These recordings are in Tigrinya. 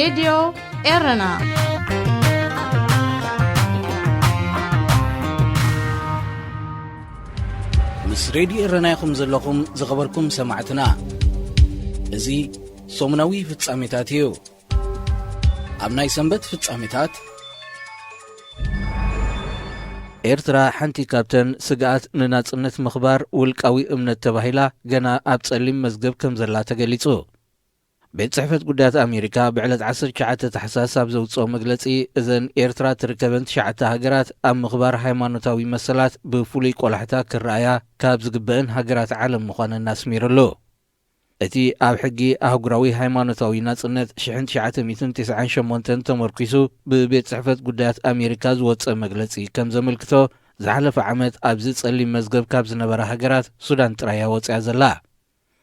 ሬድዮ ኤረና። ምስ ሬድዮ ኤረና ኢኹም ዘለኹም ዝኸበርኩም ሰማዕትና። እዚ ሰሙናዊ ፍጻሜታት እዩ። ኣብ ናይ ሰንበት ፍጻሜታት፣ ኤርትራ ሓንቲ ካብተን ስግኣት ንናጽነት ምኽባር ውልቃዊ እምነት ተባሂላ ገና ኣብ ጸሊም መዝገብ ከም ዘላ ተገሊጹ። ቤት ጽሕፈት ጉዳያት ኣሜሪካ ብዕለት ዓሰርተ ትሽዓተ ታሕሳስ ኣብ ዘውጽኦ መግለጺ፣ እዘን ኤርትራ ትርከበን ትሽዓተ ሃገራት ኣብ ምኽባር ሃይማኖታዊ መሰላት ብፍሉይ ቆላሕታ ክረኣያ ካብ ዝግበአን ሃገራት ዓለም ምዃነን ኣስሚሩሉ። እቲ ኣብ ሕጊ ኣህጉራዊ ሃይማኖታዊ ናጽነት ሽሕን ትሽዓተ ሚእትን ተስዓን ሸሞንተን ተመርኲሱ ብቤት ጽሕፈት ጉዳያት ኣሜሪካ ዝወጸ መግለጺ ከም ዘመልክቶ፣ ዝሓለፈ ዓመት ኣብዚ ጸሊም መዝገብ ካብ ዝነበራ ሃገራት ሱዳን ጥራይ እያ ወጺኣ ዘላ።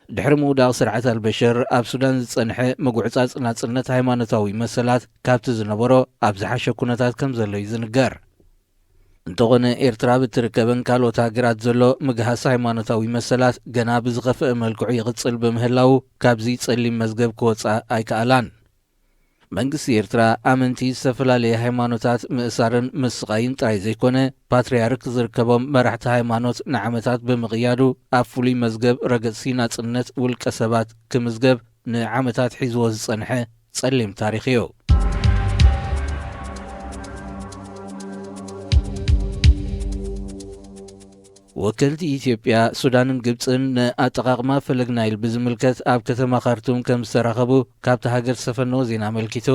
ድሕሪ ምውዳቕ ስርዓት ኣልበሽር ኣብ ሱዳን ዝጸንሐ ምጉዕጻጽ ናጽነት ሃይማኖታዊ መሰላት ካብቲ ዝነበሮ ኣብ ዝሓሸ ኩነታት ከም ዘሎ እዩ ዝንገር። እንተኾነ ኤርትራ ብትርከበን ካልኦት ሃገራት ዘሎ ምግሃስ ሃይማኖታዊ መሰላት ገና ብዝኸፍአ መልክዑ ይቕጽል ብምህላዉ ካብዚ ጸሊም መዝገብ ክወጻ ኣይከኣላን። መንግስቲ ኤርትራ ኣመንቲ ዝተፈላለየ ሃይማኖታት ምእሳርን ምስቓይን ጥራይ ዘይኮነ፣ ፓትርያርክ ዝርከቦም መራሕቲ ሃይማኖት ንዓመታት ብምቕያዱ ኣብ ፍሉይ መዝገብ ረገጽቲ ናጽነት ውልቀ ሰባት ክምዝገብ ንዓመታት ሒዝዎ ዝጸንሐ ጸሊም ታሪኽ እዩ። ወከልቲ ኢትዮጵያ፣ ሱዳንን ግብጽን ንኣጠቓቕማ ፈለግ ናይል ብዝምልከት ኣብ ከተማ ካርቱም ከም ዝተራኸቡ ካብቲ ሃገር ዝሰፈነዎ ዜና ኣመልኪቱ።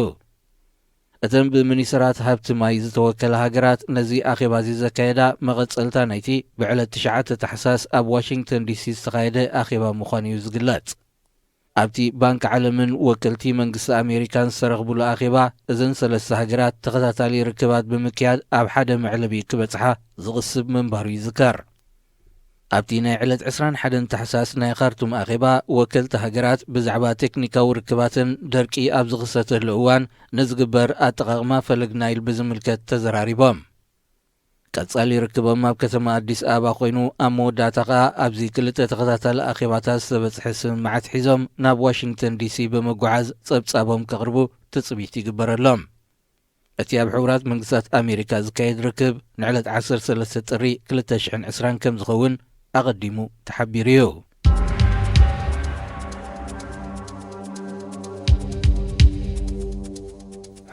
እተን ብሚኒስትራት ሃብቲ ማይ ዝተወከላ ሃገራት ነዚ ኣኼባ እዚ ዘካየዳ መቐጸልታ ናይቲ ብዕለት ትሽዓተ ታሕሳስ ኣብ ዋሽንግተን ዲሲ ዝተኻየደ ኣኼባ ምዃኑ እዩ ዝግለጽ። ኣብቲ ባንክ ዓለምን ወከልቲ መንግስቲ ኣሜሪካን ዝተረኽቡሉ ኣኼባ፣ እዘን ሰለስተ ሃገራት ተኸታታሊ ርክባት ብምክያድ ኣብ ሓደ መዕለቢ ክበጽሓ ዝቕስብ ምንባሩ ይዝከር። ኣብቲ ናይ ዕለት ዕስራን ሓደን ታሕሳስ ናይ ካርቱም ኣኼባ፣ ወከልቲ ሃገራት ብዛዕባ ቴክኒካዊ ርክባትን ደርቂ ኣብ ዝኽሰተሉ እዋን ንዝግበር ኣጠቓቕማ ፈለግ ናይል ብዝምልከት ተዘራሪቦም። ቀጻሊ ርክቦም ኣብ ከተማ ኣዲስ ኣበባ ኮይኑ፣ ኣብ መወዳእታ ከኣ ኣብዚ ክልተ ተኸታታሊ ኣኼባታት ዝተበጽሐ ስምምዓት ሒዞም ናብ ዋሽንግተን ዲሲ ብምጉዓዝ ጸብጻቦም ከቕርቡ ትጽቢት ይግበረሎም። እቲ ኣብ ሕቡራት መንግስታት ኣሜሪካ ዝካየድ ርክብ ንዕለት ዓሰርተ ሰለስተ ጥሪ ክልተ ሽሕን ዕስራን ከም ዝኸውን ኣቐዲሙ ተሓቢሩ እዩ።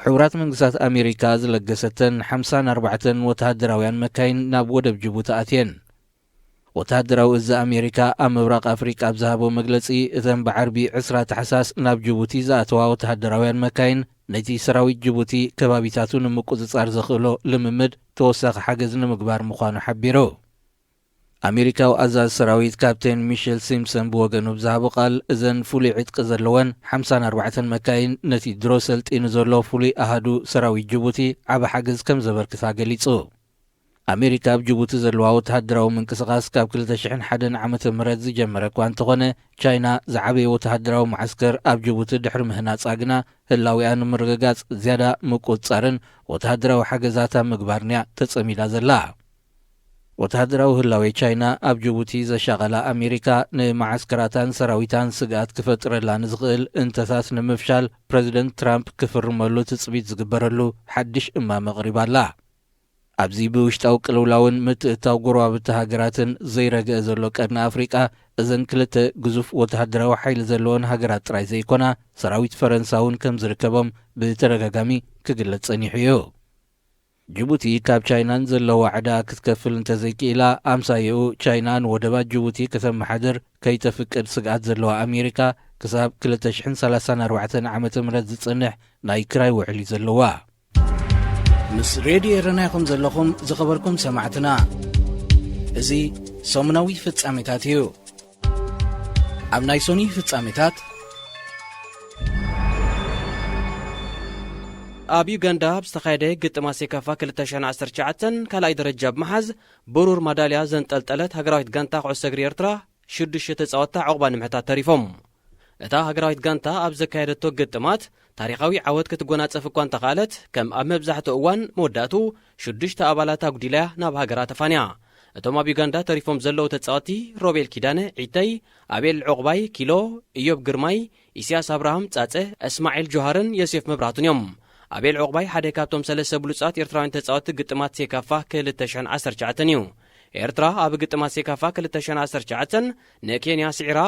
ሕቡራት መንግስታት ኣሜሪካ ዝለገሰተን ሓምሳን ኣርባዕተን ወተሃደራውያን መካይን ናብ ወደብ ጅቡቲ ኣትየን። ወተሃደራዊ እዚ ኣሜሪካ ኣብ ምብራቕ ኣፍሪቃ ኣብ ዝሃቦ መግለጺ፣ እተን ብዓርቢ ዕስራ ታሕሳስ ናብ ጅቡቲ ዝኣተዋ ወተሃደራውያን መካይን፣ ነቲ ሰራዊት ጅቡቲ ከባቢታቱ ንምቁጽጻር ዘኽእሎ ልምምድ ተወሳኺ ሓገዝ ንምግባር ምዃኑ ሓቢሩ። ኣሜሪካዊ ኣዛዚ ሰራዊት ካፕቴን ሚሸል ሲምፕሰን ብወገኑ ብዝሃቦ ቃል፣ እዘን ፍሉይ ዕጥቂ ዘለወን ሓምሳን ኣርባዕተን መካይን ነቲ ድሮ ሰልጢኑ ዘሎ ፍሉይ ኣሃዱ ሰራዊት ጅቡቲ ዓቢ ሓገዝ ከም ዘበርክታ ገሊጹ። ኣሜሪካ ኣብ ጅቡቲ ዘለዋ ወተሃደራዊ ምንቅስቓስ ካብ ክልተ ሽሕን ሓደን ዓመተ ምህረት ዝጀመረ እኳ እንተኾነ፣ ቻይና ዝዓበየ ወተሃደራዊ መዓስከር ኣብ ጅቡቲ ድሕሪ ምህናጻ ግና ህላዊኣ ንምርግጋጽ ዝያዳ ምቁጽጻርን ወተሃደራዊ ሓገዛት ኣብ ምግባርን'ያ ተጸሚዳ ዘላ። ወተሃደራዊ ህላዌ ቻይና ኣብ ጅቡቲ ዘሻቐላ ኣሜሪካ፣ ንመዓስከራታን ሰራዊታን ስግኣት ክፈጥረላ ንዝኽእል እንተታት ንምፍሻል፣ ፕረዚደንት ትራምፕ ክፍርመሉ ትጽቢት ዝግበረሉ ሓድሽ እማመ ኣቕሪባ ኣላ። ኣብዚ ብውሽጣዊ ቅልውላውን ምትእትታው ጎረባብቲ ሃገራትን ዘይረግአ ዘሎ ቀርኒ ኣፍሪቃ፣ እዘን ክልተ ግዙፍ ወተሃደራዊ ሓይሊ ዘለወን ሃገራት ጥራይ ዘይኮና፣ ሰራዊት ፈረንሳ እውን ከም ዝርከቦም ብተደጋጋሚ ክግለጽ ጸኒሑ እዩ። ጅቡቲ ካብ ቻይናን ዘለዋ ዕዳ ክትከፍል እንተዘይክኢላ፣ ኣምሳየኡ ቻይና ንወደባት ጅቡቲ ከተመሓድር ከይተፍቅድ ስግኣት ዘለዋ ኣሜሪካ፣ ክሳብ ክልተ ሽሕን ሰላሳን ኣርባዕተን ዓመተ ምህረት ዝጸንሕ ናይ ክራይ ውዕል እዩ ዘለዋ። ምስ ሬድዮ ኤረና ኢኹም ዘለኹም ዝኸበርኩም ሰማዕትና። እዚ ሰሙናዊ ፍጻሜታት እዩ። ኣብ ናይ ሶኒ ፍጻሜታት፣ ኣብ ዩጋንዳ ኣብ ዝተኻየደ ግጥማት ሴካፋ ክልተ ሽሕን ዓሰርተ ትሽዓተን ካልኣይ ደረጃ ብምሓዝ ብሩር ማዳልያ ዘንጠልጠለት ሃገራዊት ጋንታ ኩዕሶ እግሪ ኤርትራ ሽዱሽተ ተጻወትታ ዕቑባ ንምሕታት ተሪፎም። እታ ሃገራዊት ጋንታ ኣብ ዘካየደቶ ግጥማት ታሪኻዊ ዓወት ክትጎናጸፍ እኳ እንተኽኣለት፣ ከም ኣብ መብዛሕትኡ እዋን መወዳእቱ ሽዱሽተ ኣባላት ኣጉዲላ'ያ ናብ ሃገራ ተፋንያ። እቶም ኣብ ዩጋንዳ ተሪፎም ዘለዉ ተጻወትቲ ሮቤል ኪዳነ፣ ዒተይ፣ ኣቤል ዑቕባይ፣ ኪሎ፣ ኢዮብ ግርማይ፣ ኢሳያስ ኣብርሃም፣ ጻጸ፣ እስማዒል ጆሃርን ዮሴፍ መብራህቱን እዮም። ኣቤል ዑቕባይ ሓደ ካብቶም ሰለስተ ብሉጻት ኤርትራውያን ተጻወትቲ ግጥማት ሴካፋ ክልተ ሽሕን ዓሰርተ ትሽዓተን እዩ። ኤርትራ ኣብ ግጥማት ሴካፋ ክልተ ሽሕን ዓሰርተ ትሽዓተን ንኬንያ ስዒራ፣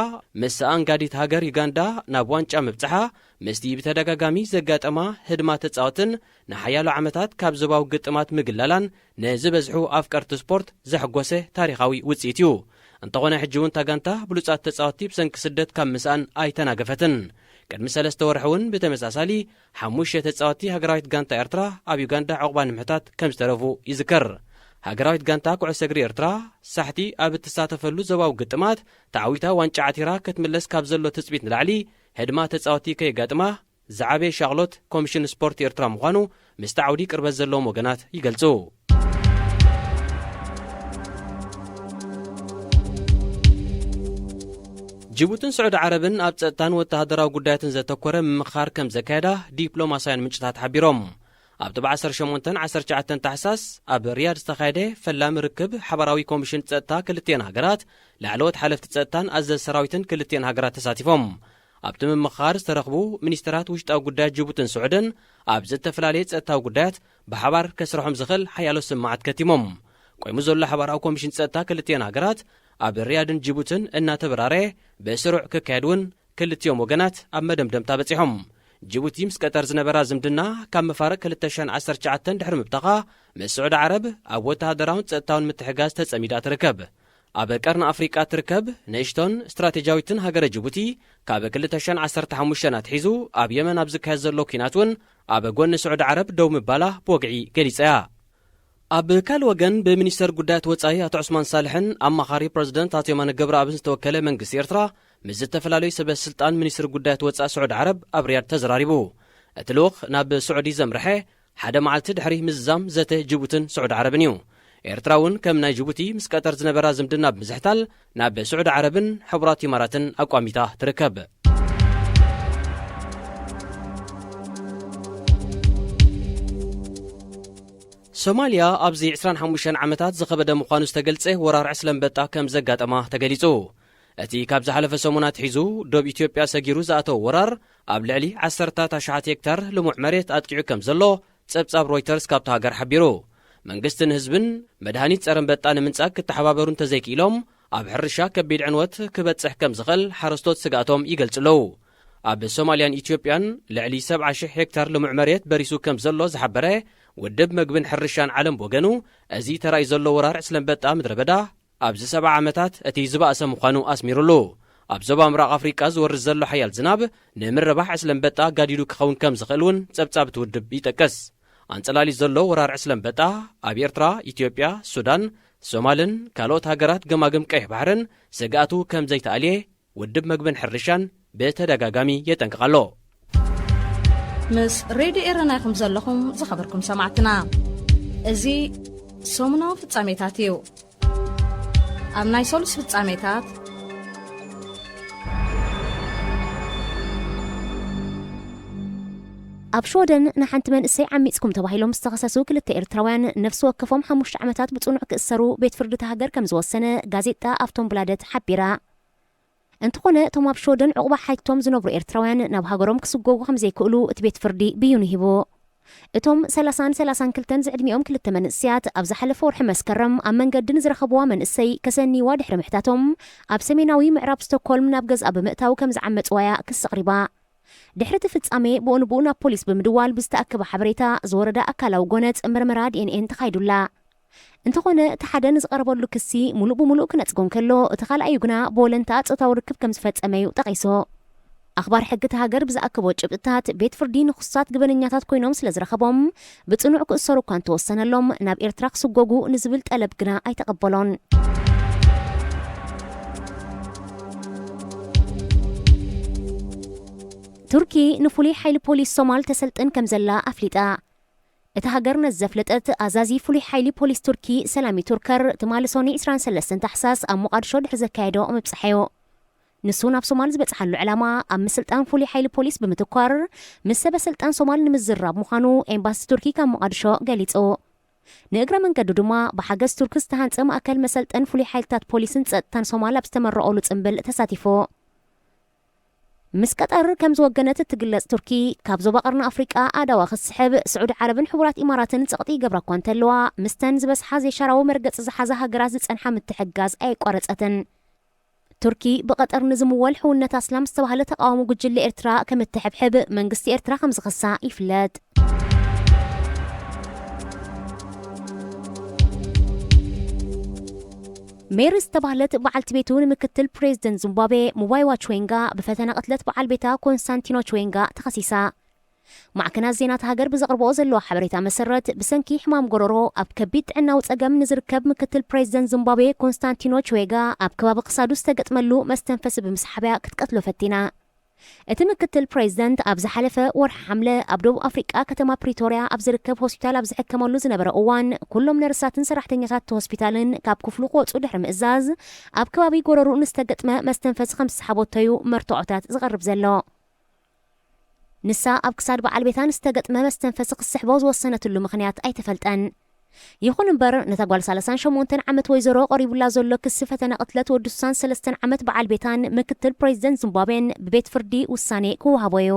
ምስ ኣንጋዲት ሃገር ዩጋንዳ ናብ ዋንጫ ምብጽሓ፣ ምስቲ ብተደጋጋሚ ዘጋጠማ ህድማ ተጻወትን ንሓያሎ ዓመታት ካብ ዞባዊ ግጥማት ምግላላን ንዝበዝሑ ኣፍቀርቲ ስፖርት ዘሐጎሰ ታሪኻዊ ውጽኢት እዩ። እንተኾነ፣ ሕጂ እውን እታ ጋንታ ብሉጻት ተጻወትቲ ብሰንኪ ስደት ካብ ምስኣን ኣይተናገፈትን። ቅድሚ ሰለስተ ወርሒ እውን ብተመሳሳሊ ሓሙሽተ ተጻወትቲ ሃገራዊት ጋንታ ኤርትራ ኣብ ዩጋንዳ ዕቑባ ንምሕታት ከም ዝተረፉ ይዝከር። ሃገራዊት ጋንታ ኩዕሶ እግሪ ኤርትራ ሳሕቲ ኣብ እትሳተፈሉ ዞባዊ ግጥማት ተዓዊታ ዋንጫ ዓቲራ ክትምለስ ካብ ዘሎ ትጽቢት ንላዕሊ ህድማ ተጻወትቲ ከየጋጥማ ዝዓበየ ሻቕሎት ኮሚሽን ስፖርት ኤርትራ ምዃኑ ምስቲ ዓውዲ ቅርበት ዘለዎም ወገናት ይገልጹ። ጅቡትን ስዑዲ ዓረብን ኣብ ጸጥታን ወተሃደራዊ ጉዳያትን ዘተኮረ ምምኽኻር ከም ዘካየዳ ዲፕሎማስያን ምንጭታት ሓቢሮም። ኣብ ጥቢ ዓሰርተ ሸሞንተን ዓሰርተ ትሽዓተን ታሕሳስ ኣብ ሪያድ ዝተኻየደ ፈላሚ ርክብ ሓባራዊ ኮሚሽን ጸጥታ ክልቲኤን ሃገራት፣ ላዕለዎት ሓለፍቲ ጸጥታን ኣዘዝ ሰራዊትን ክልቲኤን ሃገራት ተሳቲፎም። ኣብቲ ምምኽኻር ዝተረኽቡ ሚኒስተራት ውሽጣዊ ጉዳያት ጅቡትን ስዑድን፣ ኣብ ዝተፈላለየ ጸጥታዊ ጉዳያት ብሓባር ከስርሖም ዝኽእል ሓያሎ ስምማዓት ከቲሞም። ቆይሙ ዘሎ ሓባራዊ ኮሚሽን ጸጥታ ክልቲኤን ሃገራት ኣብ ሪያድን ጅቡትን እናተበራረየ ብስሩዕ ክካየድ እውን ክልቲኦም ወገናት ኣብ መደምደምታ በጺሖም። ጅቡቲ ምስ ቀጠር ዝነበራ ዝምድና ካብ መፋርቕ ክልተ ሽሕን ዓሰርተ ትሽዓተን ድሕሪ ምብታኻ፣ ምስ ስዑዲ ዓረብ ኣብ ወተሃደራውን ጸጥታውን ምትሕጋዝ ተጸሚዳ ትርከብ። ኣብ ቀርኒ ኣፍሪቃ ትርከብ ንእሽቶን ስትራቴጂያዊትን ሃገረ ጅቡቲ፣ ካብ ክልተ ሽሕን ዓሰርተ ሓሙሽተን ኣትሒዙ ኣብ የመን ኣብ ዝካየድ ዘሎ ኲናት እውን ኣብ ጎኒ ስዑዲ ዓረብ ደው ምባላ ብወግዒ ገሊጻ እያ። ኣብ ካልእ ወገን፣ ብሚኒስተር ጉዳያት ወጻኢ ኣቶ ዑስማን ሳልሕን ኣማኻሪ ፕረዚደንት ኣቶ የማነ ገብረኣብን ዝተወከለ መንግስቲ ኤርትራ ምስ ዝተፈላለዩ ሰበ ስልጣን ሚኒስትሪ ጉዳያት ወጻኢ ስዑዲ ዓረብ ኣብ ሪያድ ተዘራሪቡ። እቲ ልኡኽ ናብ ስዑዲ ዘምርሐ ሓደ መዓልቲ ድሕሪ ምዝዛም ዘተ ጅቡትን ስዑዲ ዓረብን እዩ። ኤርትራ እውን ከም ናይ ጅቡቲ ምስ ቀጠር ዝነበራ ዝምድና ብምዝሕታል ናብ ስዑዲ ዓረብን ሕቡራት ኢማራትን ኣቋሚታ ትርከብ። ሶማልያ ኣብዚ ዕስራን ሓሙሽተን ዓመታት ዝኸበደ ምዃኑ ዝተገልጸ ወራር ዕስለ ኣንበጣ ከም ዘጋጠማ ተገሊጹ። እቲ ካብ ዝሓለፈ ሰሙን ኣትሒዙ ዶብ ኢትዮጵያ ሰጊሩ ዝኣተወ ወራር ኣብ ልዕሊ ዓሰርታት ኣሽሓት ሄክታር ልሙዕ መሬት ኣጥቂዑ ከም ዘሎ ጸብጻብ ሮይተርስ ካብታ ሃገር ሓቢሩ። መንግስትን ህዝብን መድሃኒት ጸረ ኣንበጣ ንምንጻግ ክተሓባበሩ እንተዘይክኢሎም፣ ኣብ ሕርሻ ከቢድ ዕንወት ክበጽሕ ከም ዝኽእል ሓረስቶት ስግኣቶም ይገልጹ ኣለዉ። ኣብ ሶማልያን ኢትዮጵያን ልዕሊ ሰብዓ ሽሕ ሄክታር ልሙዕ መሬት በሪሱ ከም ዘሎ ዝሓበረ ውድብ መግብን ሕርሻን ዓለም ብወገኑ፣ እዚ ተራእዩ ዘሎ ወራር ዕስለ ኣንበጣ ምድረ በዳ ኣብዚ ሰብዓ ዓመታት እቲ ዝበኣሰ ምዃኑ ኣስሚሩሉ። ኣብ ዞባ ምብራቕ ኣፍሪቃ ዝወርድ ዘሎ ሓያል ዝናብ ንምርባሕ ዕስለ ኣንበጣ ኣጋዲዱ ክኸውን ከም ዝኽእል እውን ጸብጻብ እቲ ውድብ ይጠቅስ። ኣንጸላልዩ ዘሎ ወራር ዕስለ ኣንበጣ ኣብ ኤርትራ፣ ኢትዮጵያ፣ ሱዳን፣ ሶማልን ካልኦት ሃገራት ገማግም ቀይሕ ባሕርን ስግኣቱ ከም ዘይተኣልየ ውድብ መግብን ሕርሻን ብተደጋጋሚ የጠንቅቕ ኣሎ። ምስ ሬድዮ ኤረና ኢኹም ዘለኹም ዝኸበርኩም ሰማዕትና። እዚ ሰሙናዊ ፍጻሜታት እዩ። ኣብ ናይ ሰሉስ ፍጻሜታት፣ ኣብ ሽወደን ንሓንቲ መንእሰይ ዓሚጽኩም ተባሂሎም ዝተኸሰሱ ክልተ ኤርትራውያን ነፍሲ ወከፎም ሓሙሽተ ዓመታት ብጽኑዕ ክእሰሩ ቤት ፍርዲ እታ ሃገር ከም ዝወሰነ ጋዜጣ ኣፍቶንብላደት ሓቢራ። እንተኾነ እቶም ኣብ ሽወደን ዑቕባ ሓቲቶም ዝነብሩ ኤርትራውያን ናብ ሃገሮም ክስጎጉ ከም ዘይክእሉ እቲ ቤት ፍርዲ ብይኑ ሂቡ። እቶም ሰላሳን ሰላሳን ክልተን ዝዕድሚኦም ክልተ መንእሰያት ኣብ ዝሓለፈ ወርሒ መስከረም ኣብ መንገዲ ንዝረኸብዋ መንእሰይ ከሰንይዋ ድሕሪ ምሕታቶም ኣብ ሰሜናዊ ምዕራብ ስቶክሆልም ናብ ገዝኣ ብምእታው ከም ዝዓመጽዋያ ክሲ ኣቕሪባ። ድሕሪ እቲ ፍጻሜ ብኡ ንብኡ ናብ ፖሊስ ብምድዋል ብዝተኣከበ ሓበሬታ ዝወረዳ ኣካላዊ ጎነጽ ምርመራ ዲኤንኤን ተኻይዱላ። እንተኾነ እቲ ሓደ ንዝቐረበሉ ክሲ ሙሉእ ብሙሉእ ክነጽጎ እንከሎ፣ እቲ ካልኣዩ ግና ብወለንታ ጾታዊ ርክብ ከም ዝፈጸመ እዩ ጠቒሱ። ኣኽባር ሕጊ እታ ሃገር ብዝኣከቦ ጭብጥታት፣ ቤት ፍርዲ ንኽሱሳት ግበነኛታት ኮይኖም ስለ ዝረኸቦም፣ ብጽኑዕ ክእሰሩ እኳ እንተወሰነሎም፣ ናብ ኤርትራ ክስጎጉ ንዝብል ጠለብ ግና ኣይተቐበሎን። ቱርኪ ንፍሉይ ሓይሊ ፖሊስ ሶማል ተሰልጥን ከም ዘላ ኣፍሊጣ። እታ ሃገር ነዚ ዘፍለጠት ኣዛዚ ፍሉይ ሓይሊ ፖሊስ ቱርኪ ሰላሚ ቱርከር ትማሊ ሰኑይ ዕስራን ሰለስተን ታሕሳስ ኣብ ሞቓድሾ ድሕሪ ዘካየዶ ምብጻሕ እዩ። ንሱ ናብ ሶማል ዝበጽሓሉ ዕላማ ኣብ ምስልጣን ፍሉይ ሓይሊ ፖሊስ ብምትኳር ምስ ሰበ ስልጣን ሶማል ንምዝርራብ ምዃኑ ኤምባሲ ቱርኪ ካብ ሞቓድሾ ገሊጹ። ንእግረ መንገዱ ድማ ብሓገዝ ቱርክ ዝተሃንጸ ማእከል መሰልጠን ፍሉይ ሓይልታት ፖሊስን ጸጥታን ሶማል ኣብ ዝተመረቐሉ ጽምብል ተሳቲፉ። ምስ ቀጠር ከም ዝወገነት እትግለጽ ቱርኪ፣ ካብ ዞባ ቀርኒ ኣፍሪቃ ኣእዳዋ ክትስሕብ፣ ስዑዲ ዓረብን ሕቡራት ኢማራትን ጸቕጢ ይገብራ እኳ እንተለዋ፣ ምስተን ዝበዝሓ ዘይሻራዊ መርገጺ ዝሓዛ ሃገራት ዝጸንሓ ምትሕግጋዝ ኣየቋረጸትን። ቱርኪ ብቐጠር ንዝምወል ሕውነት ኣስላም ዝተባህለ ተቓዋሚ ጉጅለ ኤርትራ ከም እትሕብሕብ መንግስቲ ኤርትራ ከም ዝኸሳ ይፍለጥ። ሜሪ ዝተባህለት በዓልቲ ቤቱ ንምክትል ፕሬዝደንት ዚምባብዌ ሙባይዋ ችዌንጋ ብፈተነ ቅትለት በዓል ቤታ ኮንስታንቲኖ ችዌንጋ ተኸሲሳ። ማዕከናት ዜናት ሃገር ብዘቕርብኦ ዘለዋ ሓበሬታ መሰረት፣ ብሰንኪ ሕማም ጎረሮ ኣብ ከቢድ ጥዕናዊ ጸገም ንዝርከብ ምክትል ፕሬዝደንት ዚምባብዌ ኮንስታንቲኖ ችዌጋ ኣብ ከባቢ ክሳዱ ዝተገጥመሉ መስተንፈሲ ብምስሓብያ ክትቀትሎ ፈቲና። እቲ ምክትል ፕሬዝደንት ኣብ ዝሓለፈ ወርሒ ሓምለ ኣብ ደቡብ ኣፍሪቃ ከተማ ፕሪቶርያ ኣብ ዝርከብ ሆስፒታል ኣብ ዝሕከመሉ ዝነበረ እዋን፣ ኩሎም ነርሳትን ሰራሕተኛታት እቲ ሆስፒታልን ካብ ክፍሉ ክወጹ ድሕሪ ምእዛዝ፣ ኣብ ከባቢ ጎረርኡ ንዝተገጥመ መስተንፈሲ ከም ዝሰሓበቶዩ መርትዖታት ዝቐርብ ዘሎ። ንሳ ኣብ ክሳድ በዓል ቤታ ንዝተገጥመ መስተንፈሲ ክትስሕቦ ዝወሰነትሉ ምኽንያት ኣይተፈልጠን። ይኹን እምበር፣ ነታ ጓል ሰላሳን ሸሞንተን ዓመት ወይዘሮ ቀሪቡላ ዘሎ ክሲ ፈተነ ቅትለት ወዲ ሱሳን ሰለስተን ዓመት በዓል ቤታን ምክትል ፕሬዝደንት ዚምባብዌን ብቤት ፍርዲ ውሳኔ ክወሃቦ እዩ።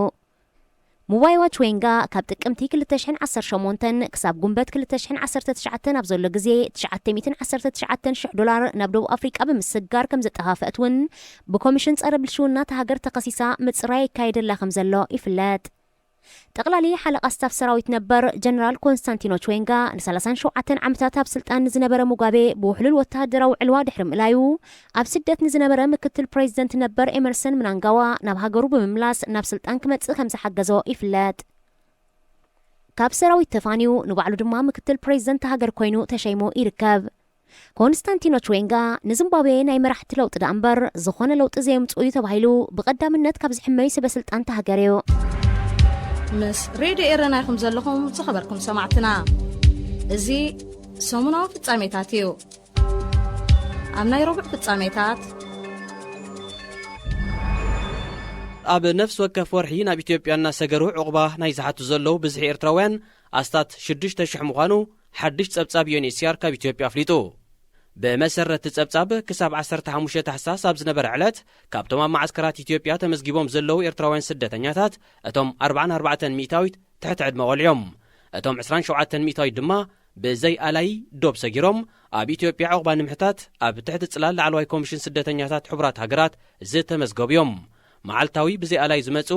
ሙባይዋ ችዌንጋ ካብ ጥቅምቲ ክልተ ሽሕን ዓሰርተ ሸሞንተን ክሳብ ጉንበት ክልተ ሽሕን ዓሰርተ ትሽዓተን ኣብ ዘሎ ግዜ ትሽዓተ ሚእትን ዓሰርተ ትሽዓተን ሽሕ ዶላር ናብ ደቡብ ኣፍሪቃ ብምስግጋር ከም ዘጠፋፍአት እውን ብኮሚሽን ጸረ ብልሽውና እታ ሃገር ተኸሲሳ ምጽራይ ይካየደላ ከም ዘሎ ይፍለጥ። ጠቕላሊ ሓለቓ ስታፍ ሰራዊት ነበር ጀነራል ኮንስታንቲኖ ችዌንጋ ንሰላሳን ሸውዓተን ዓመታት ኣብ ስልጣን ንዝነበረ ሙጋቤ ብውሕሉል ወተሃደራዊ ዕልዋ ድሕሪ ምእላዩ፣ ኣብ ስደት ንዝነበረ ምክትል ፕሬዝደንት ነበር ኤመርሰን ምናንጋዋ ናብ ሃገሩ ብምምላስ ናብ ስልጣን ክመጽእ ከም ዝሓገዞ ይፍለጥ። ካብ ሰራዊት ተፋንዩ ንባዕሉ ድማ ምክትል ፕሬዝደንት ሃገር ኮይኑ ተሸይሙ ይርከብ። ኮንስታንቲኖ ችዌንጋ ንዚምባብዌ ናይ መራሕቲ ለውጢ ደኣ እምበር ዝኾነ ለውጢ ዘየምጽኡ እዩ ተባሂሉ ብቐዳምነት ካብ ዝሕመዩ ሰበ ስልጣን እታ ሃገር እዩ። ምስ ሬድዮ ኤረና ኢኹም ዘለኹም ዝኸበርኩም ሰማዕትና። እዚ ሰሙናዊ ፍጻሜታት እዩ። ኣብ ናይ ረቡዕ ፍጻሜታት፣ ኣብ ነፍሲ ወከፍ ወርሒ ናብ ኢትዮጵያ እናሰገሩ ዕቑባ ናይ ዝሓቱ ዘለዉ ብዝሒ ኤርትራውያን ኣስታት ሽዱሽተ ሽሕ ምዃኑ ሓድሽ ጸብጻብ ዩኤንኤችሲኣር ካብ ኢትዮጵያ ኣፍሊጡ። ብመሰረት እቲ ጸብጻብ፣ ክሳብ ዓሰርተ ሓሙሽተ ታሕሳስ ኣብ ዝነበረ ዕለት፣ ካብቶም ኣብ መዓስከራት ኢትዮጵያ ተመዝጊቦም ዘለዉ ኤርትራውያን ስደተኛታት፣ እቶም ኣርባዓን ኣርባዕተን ሚእታዊት ትሕቲ ዕድመ ቆልዑ እዮም። እቶም ዕስራን ሸውዓተን ሚእታዊት ድማ ብዘይ ኣላይ ዶብ ሰጊሮም ኣብ ኢትዮጵያ ዕቑባ ንምሕታት ኣብ ትሕቲ ጽላል ላዕለዋይ ኮሚሽን ስደተኛታት ሕቡራት ሃገራት ዝተመዝገቡ እዮም። መዓልታዊ ብዘይ ኣላይ ዝመጹ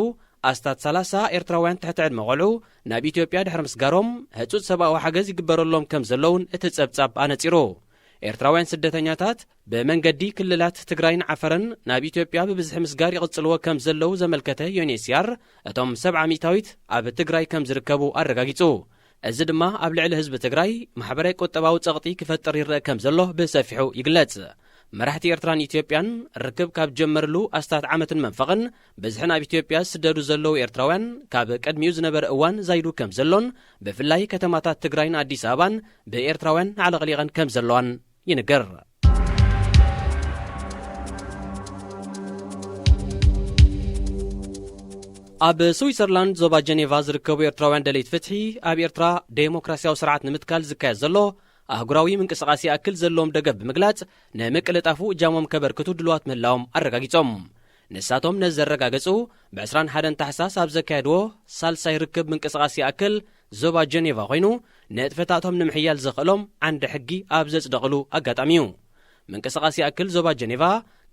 ኣስታት ሰላሳ ኤርትራውያን ትሕቲ ዕድመ ቆልዑ ናብ ኢትዮጵያ ድሕሪ ምስጋሮም፣ ህጹጽ ሰብኣዊ ሓገዝ ይግበረሎም ከም ዘለውን እቲ ጸብጻብ ኣነጺሩ። ኤርትራውያን ስደተኛታት ብመንገዲ ክልላት ትግራይን ዓፈርን ናብ ኢትዮጵያ ብብዝሒ ምስጋር ይቕጽልዎ ከም ዘለዉ ዘመልከተ ዩኤንኤችሲኣር፣ እቶም ሰብዓ ሚእታዊት ኣብ ትግራይ ከም ዝርከቡ ኣረጋጊጹ። እዚ ድማ ኣብ ልዕሊ ህዝቢ ትግራይ ማሕበራዊ ቁጠባዊ ጸቕጢ ክፈጥር ይረአ ከም ዘሎ ብሰፊሑ ይግለጽ። መራሕቲ ኤርትራን ኢትዮጵያን ርክብ ካብ ጀመርሉ ኣስታት ዓመትን መንፈቕን፣ ብዝሒ ናብ ኢትዮጵያ ዝስደዱ ዘለዉ ኤርትራውያን ካብ ቅድሚኡ ዝነበረ እዋን ዛይዱ ከም ዘሎን፣ ብፍላይ ከተማታት ትግራይን ኣዲስ ኣበባን ብኤርትራውያን ኣዕለቕሊቐን ከም ዘለዋን ይንገር። ኣብ ስዊዘርላንድ ዞባ ጀኔቫ ዝርከቡ ኤርትራውያን ደለይቲ ፍትሒ፣ ኣብ ኤርትራ ዴሞክራሲያዊ ስርዓት ንምትካል ዝካየድ ዘሎ ኣህጉራዊ ምንቅስቓስ ይኣክል ዘለዎም ደገፍ ብምግላጽ፣ ንምቅልጣፉ እጃሞም ከበርክቱ ድልዋት ምህላዎም ኣረጋጊጾም። ንሳቶም ነዚ ዘረጋገጹ፣ ብ ዕስራን ሓደን ታሕሳስ ኣብ ዘካየድዎ ሳልሳይ ርክብ ምንቅስቓስ ይኣክል ዞባ ጀኔቫ ኮይኑ፣ ንጥፈታቶም ንምሕያል ዘኽእሎም ዓንዲ ሕጊ ኣብ ዘጽደቕሉ ኣጋጣሚ እዩ። ምንቅስቓስ ይኣክል ዞባ ጀኔቫ፣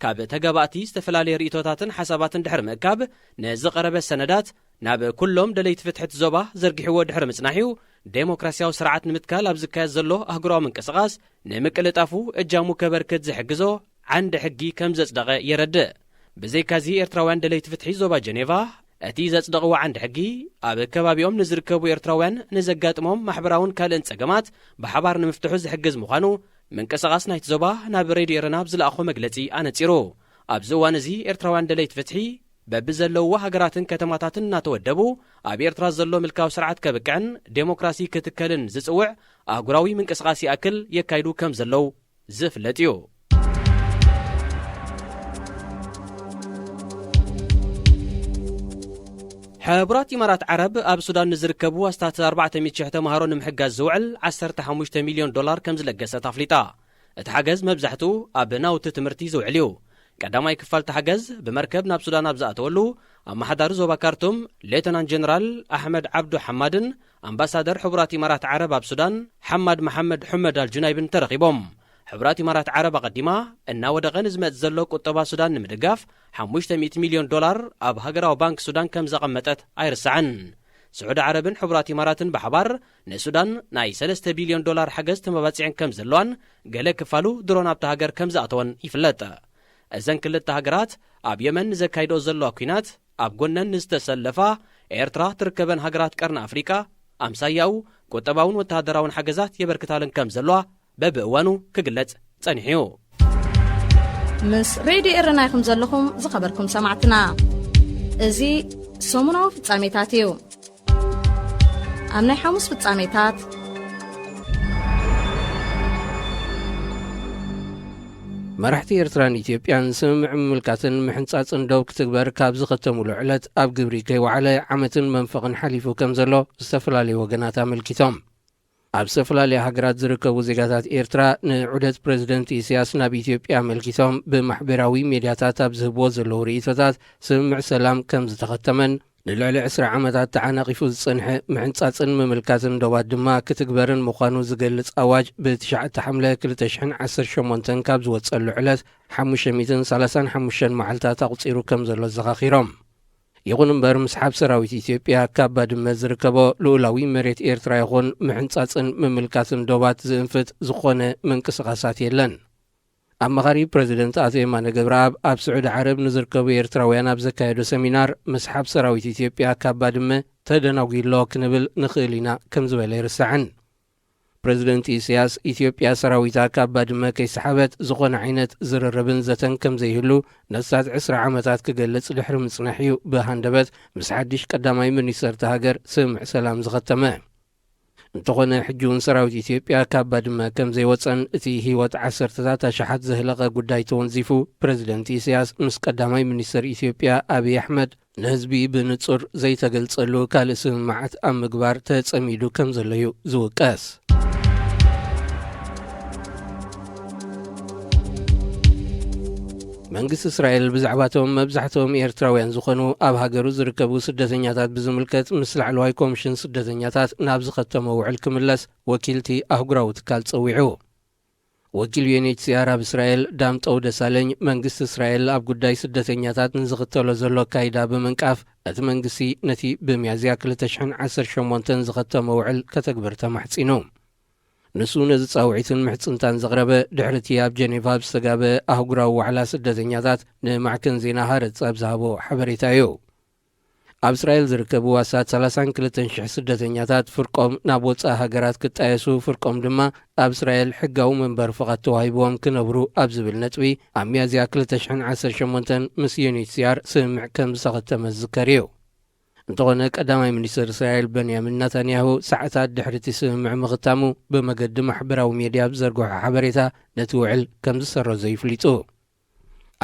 ካብ ተጋባእቲ ዝተፈላለየ ርእይቶታትን ሓሳባትን ድሕሪ ምእካብ፣ ንዝቐረበ ሰነዳት ናብ ኩሎም ደለይቲ ፍትሒ እቲ ዞባ ዘርጊሕዎ ድሕሪ ምጽናሕ'ዩ፣ ዴሞክራሲያዊ ስርዓት ንምትካል ኣብ ዝካየድ ዘሎ ኣህጉራዊ ምንቅስቓስ ንምቅልጣፉ እጃሙ ከበርክት ዝሕግዞ ዓንዲ ሕጊ ከም ዘጽደቐ የረድእ። ብዘይካዚ፣ ኤርትራውያን ደለይቲ ፍትሒ ዞባ ጀኔቫ፣ እቲ ዘጽደቕዎ ዓንዲ ሕጊ፣ ኣብ ከባቢኦም ንዝርከቡ ኤርትራውያን ንዘጋጥሞም ማሕበራውን ካልእን ጸገማት ብሓባር ንምፍትሑ ዝሕግዝ ምዃኑ፣ ምንቅስቓስ ናይቲ ዞባ ናብ ሬድዮ ኤረና ኣብ ዝለኣኾ መግለጺ ኣነጺሩ። ኣብዚ እዋን እዚ፣ ኤርትራውያን ደለይቲ ፍትሒ፣ በብዘለውዎ ሃገራትን ከተማታትን እናተወደቡ፣ ኣብ ኤርትራ ዘሎ ምልካዊ ስርዓት ከብቅዕን ዴሞክራሲ ክትከልን ዝጽውዕ ኣህጉራዊ ምንቅስቓስ ይኣክል የካይዱ ከም ዘለዉ ዝፍለጥ እዩ። ሕቡራት ኢማራት ዓረብ ኣብ ሱዳን ንዝርከቡ ኣስታት ኣርባዕተ ሚእቲ ሽሕ ተምሃሮ ንምሕጋዝ ዝውዕል ዓሰርተ ሓሙሽተ ሚልዮን ዶላር ከም ዝለገሰት ኣፍሊጣ። እቲ ሓገዝ መብዛሕትኡ ኣብ ናውቲ ትምህርቲ ዝውዕል እዩ። ቀዳማይ ክፋል እቲ ሓገዝ ብመርከብ ናብ ሱዳን ኣብ ዝኣተወሉ፣ ኣመሓዳሪ ዞባ ካርቱም ሌተናንት ጀነራል ኣሕመድ ዓብዱ ሓማድን ኣምባሳደር ሕቡራት ኢማራት ዓረብ ኣብ ሱዳን ሓማድ መሓመድ ሑመድ ኣልጁናይብን ተረኺቦም። ሕቡራት ኢማራት ዓረብ ኣቐዲማ እናወደቐ ንዝመጽእ ዘሎ ቁጠባ ሱዳን ንምድጋፍ ሓሙሽተ ሚእቲ ሚልዮን ዶላር ኣብ ሃገራዊ ባንክ ሱዳን ከም ዘቐመጠት ኣይርሳዕን። ስዑዲ ዓረብን ሕቡራት ኢማራትን ብሓባር ንሱዳን ናይ ሰለስተ ቢልዮን ዶላር ሓገዝ ተመባጺዐን ከም ዘለዋን፣ ገለ ክፋሉ ድሮ ናብታ ሃገር ከም ዝኣተወን ይፍለጥ። እዘን ክልተ ሃገራት ኣብ የመን ንዘካይድኦ ዘለዋ ኲናት ኣብ ጎነን ንዝተሰለፋ ኤርትራ ትርከበን ሃገራት ቀርኒ ኣፍሪቃ፣ ኣምሳያኡ ቁጠባውን ወተሃደራውን ሓገዛት የበርክታለን ከም ዘለዋ በብእዋኑ ክግለጽ ጸኒሑ እዩ። ምስ ሬድዮ ኤረና ኢኹም ዘለኹም ዝኸበርኩም ሰማዕትና። እዚ ሰሙናዊ ፍጻሜታት እዩ። ኣብ ናይ ሓሙስ ፍጻሜታት፣ መራሕቲ ኤርትራን ኢትዮጵያን ስምምዕ ምምልካትን ምሕንጻጽን ዶብ ክትግበር ካብ ዝኸተሙሉ ዕለት ኣብ ግብሪ ከይወዓለ ዓመትን መንፈቕን ሓሊፉ ከም ዘሎ ዝተፈላለዩ ወገናት ኣመልኪቶም። ኣብ ዝተፈላለያ ሃገራት ዝርከቡ ዜጋታት ኤርትራ ንዑደት ፕረዚደንት ኢሳያስ ናብ ኢትዮጵያ ኣመልኪቶም ብማሕበራዊ ሜድያታት ኣብ ዝህብዎ ዘለዉ ርእይቶታት፣ ስምምዕ ሰላም ከም ዝተኸተመን ንልዕሊ ዕስራ ዓመታት ተዓናቒፉ ዝጸንሐ ምሕንጻጽን ምምልካትን ዶባት ድማ ክትግበርን ምዃኑ ዝገልጽ ኣዋጅ ብትሽዓተ ሓምለ ክልተ ሽሕን ዓሰርተ ሸሞንተን ካብ ዝወጸሉ ዕለት ሓሙሽተ ሚእትን ሰላሳን ሓሙሽተን መዓልታት ኣቑጺሩ ከም ዘሎ ዘኻኺሮም። ይኹን እምበር፣ ምስሓብ ሰራዊት ኢትዮጵያ ካብ ባድመ ዝርከቦ ልኡላዊ መሬት ኤርትራ ይኹን ምሕንጻጽን ምምልካትን ዶባት ዝእንፍት ዝኾነ ምንቅስቓሳት የለን። ኣማኻሪ ፕረዚደንት ኣቶ የማነ ገብረኣብ ኣብ ስዑዲ ዓረብ ንዝርከቡ ኤርትራውያን ኣብ ዘካየዶ ሰሚናር፣ ምስሓብ ሰራዊት ኢትዮጵያ ካብ ባድመ ተደናጒሎ ክንብል ንኽእል ኢና ከም ዝበለ ኣይርሳዕን። ፕረዚደንት ኢሳያስ፣ ኢትዮጵያ ሰራዊታ ካብ ባድመ ከይሰሓበት ዝኾነ ዓይነት ዝርርብን ዘተን ከም ዘይህሉ ነሳት ዕስራ ዓመታት ክገልጽ ድሕሪ ምጽናሕ እዩ ብሃንደበት ምስ ሓድሽ ቀዳማይ ሚኒስተር እታ ሃገር ስምምዕ ሰላም ዝኸተመ። እንተኾነ፣ ሕጂ እውን ሰራዊት ኢትዮጵያ ካብ ባድመ ከም ዘይወጸን እቲ ህይወት ዓሰርተታት ኣሽሓት ዘህለቐ ጉዳይ ተወንዚፉ፣ ፕረዚደንት ኢሳያስ ምስ ቀዳማይ ሚኒስተር ኢትዮጵያ ኣብይ ኣሕመድ ንህዝቢ ብንጹር ዘይተገልጸሉ ካልእ ስምምዓት ኣብ ምግባር ተጸሚዱ ከም ዘሎ እዩ ዝውቀስ። መንግስቲ እስራኤል ብዛዕባቶም መብዛሕትኦም ኤርትራውያን ዝኾኑ ኣብ ሃገሩ ዝርከቡ ስደተኛታት ብዝምልከት ምስ ላዕለዋይ ኮሚሽን ስደተኛታት ናብ ዝኸተሞ ውዕል ክምለስ ወኪልቲ ኣህጉራዊ ትካል ጸዊዑ። ወኪል ዩ ኤን ኤች ሲ ኣር ኣብ እስራኤል ዳምጠው ደሳለኝ፣ መንግስቲ እስራኤል ኣብ ጉዳይ ስደተኛታት ንዝኽተሎ ዘሎ ኣካይዳ ብምንቃፍ፣ እቲ መንግስቲ ነቲ ብሚያዝያ ክልተ ሽሕን ዓሰርተ ሸሞንተን ዝኸተመ ውዕል ከተግብር ተማሕጺኑ። ንሱ ነዚ ጻውዒትን ምሕጽንታን ዘቕረበ፣ ድሕሪ እቲ ኣብ ጀኔቫ ኣብ ዝተጋበ ኣህጉራዊ ዋዕላ ስደተኛታት ንማዕከን ዜና ሃረጽ ኣብ ዝሃቦ ሓበሬታ እዩ። ኣብ እስራኤል ዝርከቡ ኣስታት ሰላሳን ክልተን ሽሕ ስደተኛታት ፍርቆም ናብ ወጻኢ ሃገራት ክጣየሱ፣ ፍርቆም ድማ ኣብ እስራኤል ሕጋዊ መንበሪ ፍቓድ ተዋሂብዎም ክነብሩ ኣብ ዝብል ነጥቢ ኣብ ሚያዝያ ክልተ ሽሕን ዓሰርተ ሸሞንተን ምስ ዩ ኤን ኤች ሲ ኣር ስምምዕ ከም ዝተኸተመ ዝዝከር እዩ። እንተኾነ፣ ቀዳማይ ሚኒስተር እስራኤል በንያሚን ናታንያሁ ሰዓታት ድሕሪ እቲ ስምምዕ ምኽታሙ ብመገዲ ማሕበራዊ ሜድያ ኣብ ዝዘርግሖ ሓበሬታ ነቲ ውዕል ከም ዝሰረዞ ይፍሊጡ።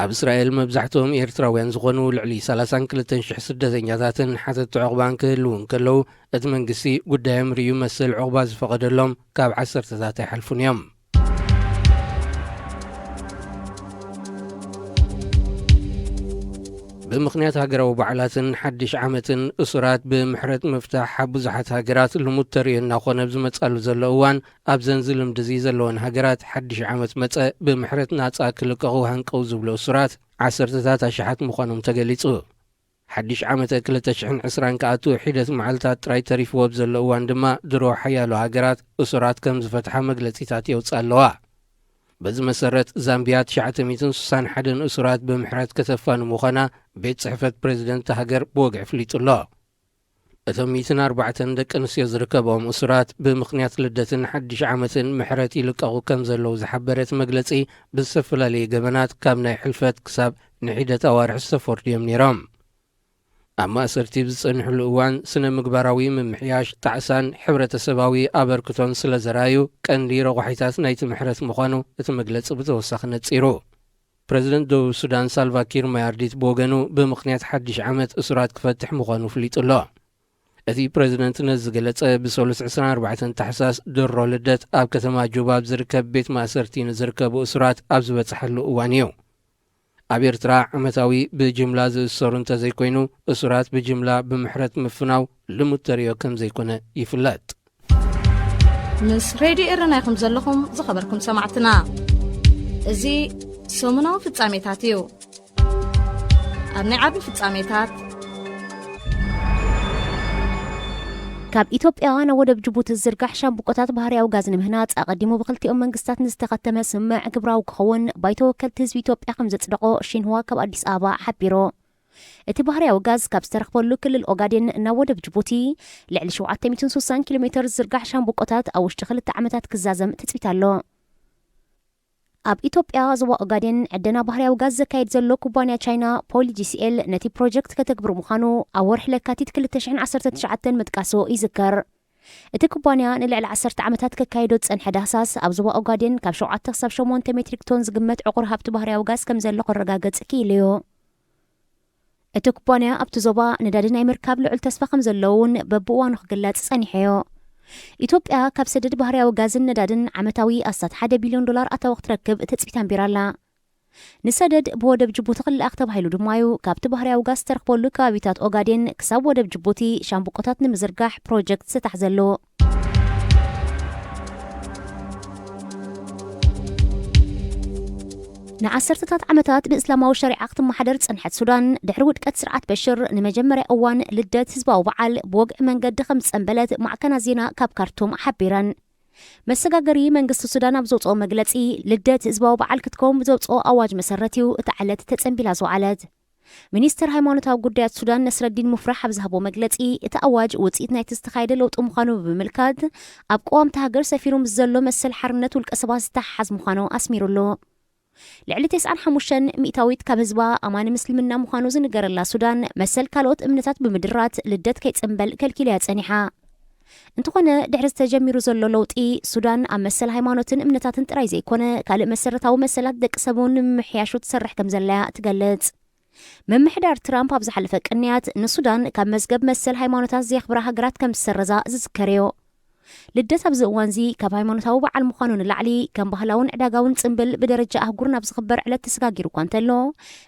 ኣብ እስራኤል መብዛሕትኦም ኤርትራውያን ዝኾኑ ልዕሊ ሰላሳን ክልተን ሽሕ ስደተኛታትን ሓተቲ ዑቕባን ክህልዉ እንከለዉ፣ እቲ መንግስቲ ጉዳዮም ርእዩ መሰል ዑቕባ ዝፈቐደሎም ካብ ዓሰርተታት ኣይሓልፉን እዮም። ብምኽንያት ሃገራዊ በዓላትን ሓድሽ ዓመትን እሱራት ብምሕረት ምፍታሕ ኣብ ብዙሓት ሃገራት ልሙድ ተርእዮ እናኾነ ኣብ ዝመጻሉ ዘሎ እዋን፣ ኣብዘን እዚ ልምዲ እዚ ዘለወን ሃገራት ሓድሽ ዓመት መጸ ብምሕረት ናጻ ክልቀቑ ሃንቀው ዝብሉ እሱራት ዓሰርተታት ኣሽሓት ምዃኖም ተገሊጹ። ሓድሽ ዓመተ ክልተ ሽሕን ዕስራን ክኣቱ ሒደት መዓልታት ጥራይ ተሪፍዎ ኣብ ዘሎ እዋን ድማ፣ ድሮ ሓያሎ ሃገራት እሱራት ከም ዝፈትሓ መግለጺታት የውጽኣ ኣለዋ። በዚ መሰረት፣ ዛምቢያ ትሽዓተ ሚእትን ስሳን ሓደን እሱራት ብምሕረት ከተፋኑ ምዃና ቤት ጽሕፈት ፕረዚደንት እታ ሃገር ብወግዒ ኣፍሊጡ ኣሎ። እቶም ሚእትን ኣርባዕተን ደቂ ኣንስትዮ ዝርከብኦም እሱራት፣ ብምኽንያት ልደትን ሓድሽ ዓመትን ምሕረት ይልቀቑ ከም ዘለዉ ዝሓበረ እቲ መግለጺ፣ ብዝተፈላለየ ገበናት ካብ ናይ ሕልፈት ክሳብ ንሒደት ኣዋርሕ ዝተፈርዱ እዮም ነይሮም። ኣብ ማእሰርቲ ብዝጸንሕሉ እዋን፣ ስነ ምግባራዊ ምምሕያሽ፣ ጣዕሳን ሕብረተሰባዊ ኣበርክቶን ስለ ዘርኣዩ፣ ቀንዲ ረቋሒታት ናይቲ ምሕረት ምዃኑ እቲ መግለጺ ብተወሳኺ ነጺሩ። ፕረዚደንት ደቡብ ሱዳን ሳልቫኪር ማያርዲት ብወገኑ፣ ብምኽንያት ሓድሽ ዓመት እሱራት ክፈትሕ ምዃኑ ፍሊጡ ኣሎ። እቲ ፕረዚደንት ነዚ ዝገለጸ ብሰሉስ ዕስራን ኣርባዕተን ታሕሳስ ድሮ ልደት ኣብ ከተማ ጁባ ኣብ ዝርከብ ቤት ማእሰርቲ ንዝርከቡ እሱራት ኣብ ዝበጽሓሉ እዋን እዩ። ኣብ ኤርትራ ዓመታዊ ብጅምላ ዝእሰሩ እንተዘይኮይኑ፣ እሱራት ብጅምላ ብምሕረት ምፍናው ልሙድ ተርእዮ ከም ዘይኮነ ይፍለጥ። ምስ ሬድዮ ኤረና ኢኹም ዘለኹም ዝኸበርኩም ሰማዕትና። እዚ ሰሙናዊ ፍጻሜታት እዩ። ኣብ ናይ ዓቢ ፍጻሜታት ካብ ኢትዮጵያ ናብ ወደብ ጅቡቲ ዝዝርጋሕ ሻምብቆታት ባህርያዊ ጋዝ ንምህናጽ ኣቐዲሙ ብክልቲኦም መንግስታት ንዝተኸተመ ስምምዕ ግብራዊ ክኸውን ባይቶ ወከልቲ ህዝቢ ኢትዮጵያ ከም ዘጽደቖ ሺንሁዋ ካብ ኣዲስ ኣበባ ሓቢሩ። እቲ ባህርያዊ ጋዝ ካብ ዝተረኽበሉ ክልል ኦጋዴን ናብ ወደብ ጅቡቲ ልዕሊ ሸውዓተ ሚእትን ስሳን ኪሎ ሜተር ዝዝርጋሕ ሻምብቆታት ኣብ ውሽጢ ክልተ ዓመታት ክዛዘም ትጽቢት ኣሎ። ኣብ ኢትዮጵያ ዞባ ኦጋዴን ዕደና ባህርያዊ ጋዝ ዘካየድ ዘሎ ኩባንያ ቻይና ፖሊ ጂ ሲ ኤል ነቲ ፕሮጀክት ከተግብር ምዃኑ ኣብ ወርሒ ለካቲት ክልተ ሽሕን ዓሰርተ ትሽዓተን ምጥቃሱ ይዝከር። እቲ ኩባንያ ንልዕሊ ዓሰርተ ዓመታት ከካየዶ ዝጸንሐ ዳህሳስ ኣብ ዞባ ኦጋዴን ካብ ሸውዓተ ክሳብ ሸሞንተ ሜትሪክ ቶን ዝግመት ዕቑር ሃብቲ ባህርያዊ ጋዝ ከም ዘሎ ከረጋግጽ ክኢሉ እዩ። እቲ ኩባንያ ኣብቲ ዞባ ነዳዲ ናይ ምርካብ ልዑል ተስፋ ከም ዘለውን በብእዋኑ ክግለጽ ጸኒሑ እዩ። ኢትዮጵያ ካብ ሰደድ ባህርያዊ ጋዝን ነዳድን ዓመታዊ ኣስታት ሓደ ቢልዮን ዶላር ኣታዊ ክትረክብ ትጽቢት ኣንቢራ ኣላ። ንሰደድ ብወደብ ጅቡቲ ክለኣኽ ተባሂሉ ድማ እዩ ካብቲ ባህርያዊ ጋዝ ዝተረኽበሉ ከባቢታት ኦጋዴን ክሳብ ወደብ ጅቡቲ ሻምብቆታት ንምዝርጋሕ ፕሮጀክት ዝተታሕዘሉ። ንዓሰርተታት ዓመታት ብእስላማዊ ሸሪዓ ክትመሓደር ዝጸንሐት ሱዳን፣ ድሕሪ ውድቀት ስርዓት በሽር ንመጀመርያ እዋን ልደት ህዝባዊ በዓል ብወግዒ መንገዲ ከም ዝጸንበለት ማዕከናት ዜና ካብ ካርቱም ሓቢረን። መሰጋገሪ መንግስቲ ሱዳን ኣብ ዘውጽኦ መግለጺ፣ ልደት ህዝባዊ በዓል ክትከውን ብዘውጽኦ ኣዋጅ መሰረት እዩ እታ ዕለት ተጸንቢላ ዝወዓለት። ሚኒስትር ሃይማኖታዊ ጉዳያት ሱዳን ነስረዲን ሙፍራሕ ኣብ ዝሃቦ መግለጺ፣ እቲ ኣዋጅ ውጽኢት ናይቲ ዝተኻየደ ለውጢ ምዃኑ ብምምልካት፣ ኣብ ቅዋምቲ ሃገር ሰፊሩ ምስ ዘሎ መሰል ሓርነት ውልቀ ሰባት ዝተሓሓዝ ምዃኑ ኣስሚሩሉ። ልዕሊ ተስዓን ሓሙሽተን ሚእታዊት ካብ ህዝባ ኣማኒ ምስልምና ምዃኑ ዝንገረላ ሱዳን፣ መሰል ካልኦት እምነታት ብምድራት ልደት ከይጽንበል ከልኪላ'ያ ጸኒሓ። እንተኾነ፣ ድሕሪ ዝተጀሚሩ ዘሎ ለውጢ፣ ሱዳን ኣብ መሰል ሃይማኖትን እምነታትን ጥራይ ዘይኮነ፣ ካልእ መሰረታዊ መሰላት ደቂ ሰብ እውን ንምምሕያሹ ትሰርሕ ከም ዘላ'ያ ትገልጽ። ምምሕዳር ትራምፕ ኣብ ዝሓለፈ ቅንያት ንሱዳን ካብ መዝገብ መሰል ሃይማኖታት ዘየኽብራ ሃገራት ከም ዝሰረዛ ዝዝከር እዩ። ልደት ኣብዚ እዋንዚ ካብ ሃይማኖታዊ በዓል ምዃኑ ንላዕሊ ከም ባህላውን ዕዳጋውን ጽምብል ብደረጃ ኣህጉር ናብ ዝኽበር ዕለት ተሰጋጊሩ እኳ እንተሎ፣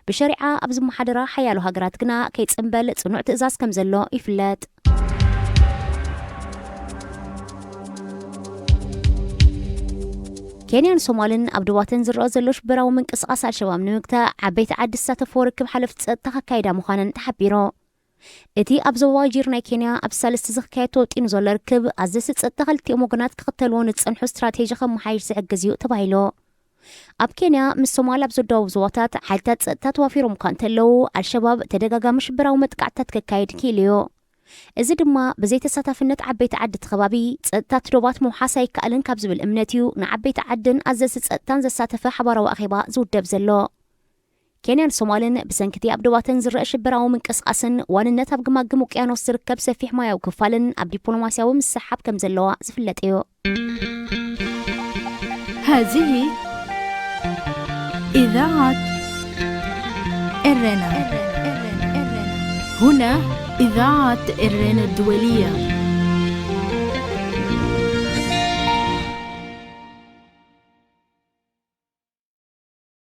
ብሸሪዓ ኣብ ዝመሓደራ ሓያሎ ሃገራት ግና ከይጽምበል ጽኑዕ ትእዛዝ ከም ዘሎ ይፍለጥ። ኬንያን ሶማልን ኣብ ዶባተን ዝረኣ ዘሎ ሽበራዊ ምንቅስቓስ ኣልሸባብ ንምግታእ ዓበይቲ ዓዲ ዝሳተፍዎ ርክብ ሓለፍቲ ጸጥታ ከካይዳ ምዃነን ተሓቢሩ። እቲ ኣብ ዞባ ዋጂር ናይ ኬንያ ኣብ ሳልስቲ ዝኽካየድ ተወጢኑ ዘሎ ርክብ ኣዘዝቲ ጸጥታ ክልቲኦም ወገናት ክኽተልዎ ንዝጸንሑ ስትራቴጂ ከመሓይሽ ዝሕግዝ እዩ ተባሂሉ። ኣብ ኬንያ ምስ ሶማል ኣብ ዘዳውብ ዞባታት ሓይልታት ጸጥታ ተዋፊሮም እኳ እንተለዉ፣ ኣልሸባብ ተደጋጋሚ ሽበራዊ መጥቃዕትታት ከካይድ ክኢሉ እዩ። እዚ ድማ ብዘይተሳታፍነት ዓበይቲ ዓዲ እቲ ከባቢ ጸጥታ እቲ ዶባት ምውሓስ ኣይከኣልን ካብ ዝብል እምነት እዩ ንዓበይቲ ዓድን ኣዘዝቲ ጸጥታን ዘሳተፈ ሓባራዊ ኣኼባ ዝውደብ ዘሎ። ኬንያን ሶማልን ብሰንኪ እቲ ኣብ ዶባተን ዝረአ ሽበራዊ ምንቅስቓስን ዋንነት ኣብ ግማግም ውቅያኖስ ዝርከብ ሰፊሕ ማያዊ ክፋልን ኣብ ዲፕሎማስያዊ ምስሕሓብ ከም ዘለዋ ዝፍለጥ እዩ። هذه إذاعة إرنا. هنا إذاعة إرنا الدولية.